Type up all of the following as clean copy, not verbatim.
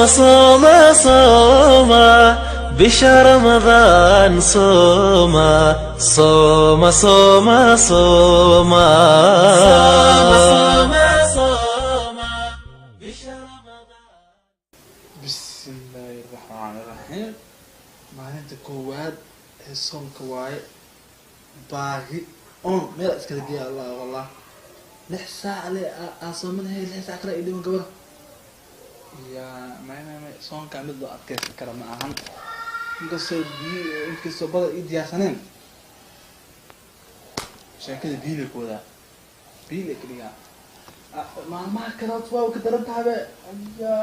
صوم صوم بشهر رمضان صوم صوم صوم صوم صوم صوم بشهر رمضان. Bismillaahi raxmaani raxiim. Maalinta koowaad ee soonka waaye. Baahi on meel iskala geeya. Allah, wallah, 6 saac le aa soomanahay, 6 saac kale i dhiman gabar ya. May may may, soonka mid loo adkeysan kara ma ahan, inkastoo biyo, inkastoo bada ii diyaarsaneen. Sheekada biyo lay ku wadaa, biyo lay ka dhigaa. Maalmaha kale waa ka daran tahay be. Aya,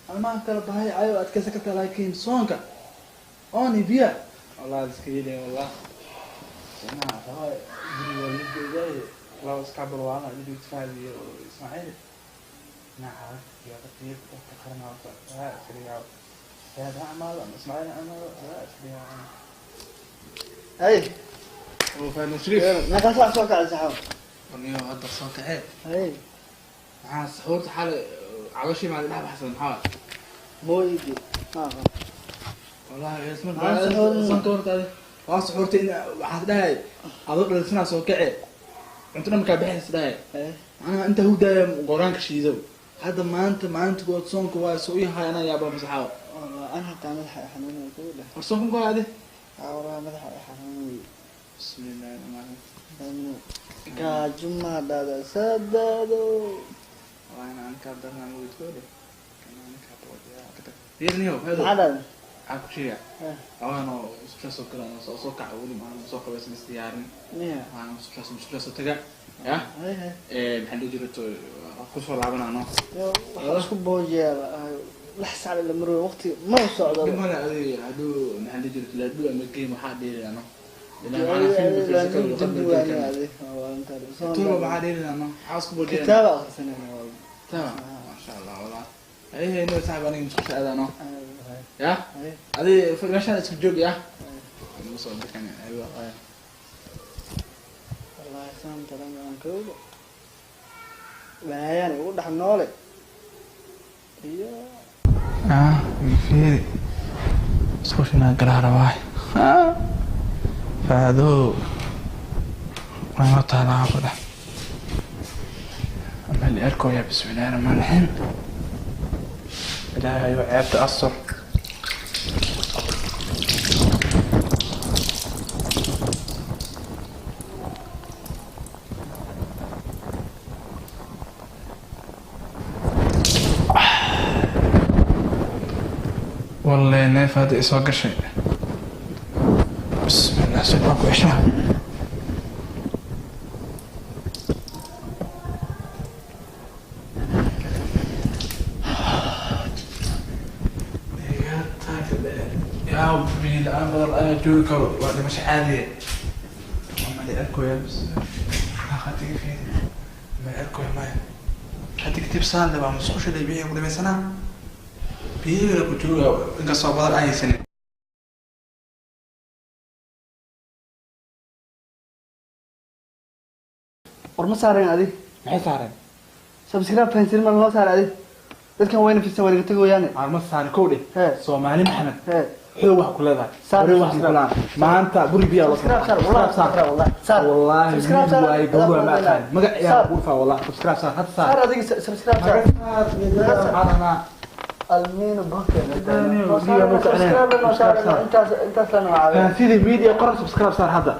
maalmaha kale bahay ayo adkeysan kartaa, laakiin soonka ooni biya wallah iska yeelaya. Wallah sinaha waxaa guriga waa lagu joogaaye, laba iska balwaana guriga Faad iyo Ismaaciil dhinaca iyo qatiir dadka qarana waa iska dhigaa. Faad ha amaado ama Ismaaciil ha amaado, waa iska dhigaa. Hey, oo Faad Shariif. Meeqa saac soo kacay, saxaab? Niyo, hadda soo kacee. Hey, maxaa saxuurta xalay calooshii maa dhex baxsan? Maxaa waay? Mooyidi. Ma aqaan. Wallahi isma Maxaa saxuurin? Sanka horta adi waa saxuurtay in waxaad dhahay adoo dhalisanaa soo kace, cunto dhan markaa bixis dhahay. Hey, macnaha inta hurdaaya goraanka shiidow. Hadda maanta maalinta kood soonka waa soo ii haya anaa yaaba masaxaawa. Wallah an hataa madaxa i xanuunaya kugu dheh. War soonka mukaa adi? Aa, wallah madaxa i xanuunaya. Bismillahi rahmaani. Gaajo ma dhada sadado. Wallahi inaan kaa darnaa mawidkoode fiirniyo. Maxaa dhada? Waxaa ku sheegaa Eh, haweenoo musqusha soo gala, soo kaca, weli maan soo qabaysan, is diyaarin. Miya? Waan musqusha soo taga ya. Hey, hey. Maxaa dhihi jirto, kusoo laabanano. Yo, waxaa isku boojeeda. 6 saac la marooyo, waqti ma socdo. Dhib male adiga hadduu maxaa dhihi jirto laadhu ama game waxaa dheelinano. Tuuba waxaa dheelinano, maxaa isku boojiyana? Kitaab akhrisanayna waa. Tamam, masha Allah. Wallah ayhe inuu saaxib aniga musqusha aadano ya. Hey. Adi meeshaan isku joog ya, nagu soo bixin aywa. Wallahi saan daran aan kooga. Waayaan igu dhex noole. Iyo ah fiiri, musqusha inaan galaa rabaa. Faado waa taalaa ku dhex ama li arkooya. Bismillahi rahmaan raxiim. Ilaahay ceebta astur. Walle neef hadda isoo gashay. Bismillah, subaan ku ceshaa. Yaa biyo la-aan badan ayaa joogi karo, waa dhimasho caadiya. Ma la arkoya? Bas hadiga fiiri, ma la arkoya? Maya, hadda kadib saan le waa musqusha le biyaha ku dhamaysanaa, biyihii ku jooga inkastoo badan aan haysanin. War ma saareen adi? Maxay saareen? Subscribe fahansin ma loo saaray adi? Dadkan wayna fiirsan, wayna tagoyaane. Aan ma saarin kow dheh. Hee. Soomaali Maxamed. Hee. Xoog wax ku leedahay. Saar. Hore wax ku laan maanta guri biyaa loo Subscribe saar, wallahi subscribe, wallahi. Saar. Wallahi Subscribe saar. waaye gabadha ma aqaan magac yaa Saar. ku faa. Wallahi subscribe saar hadda, saar. Saar adiga, subscribe saar. Saar. Almino boke. Almino, biyo ma kacneen. Subscribe noo saar. Subscribe saar. Intaas lana caawiya. Fahansida media qoran, subscribe saar hadda.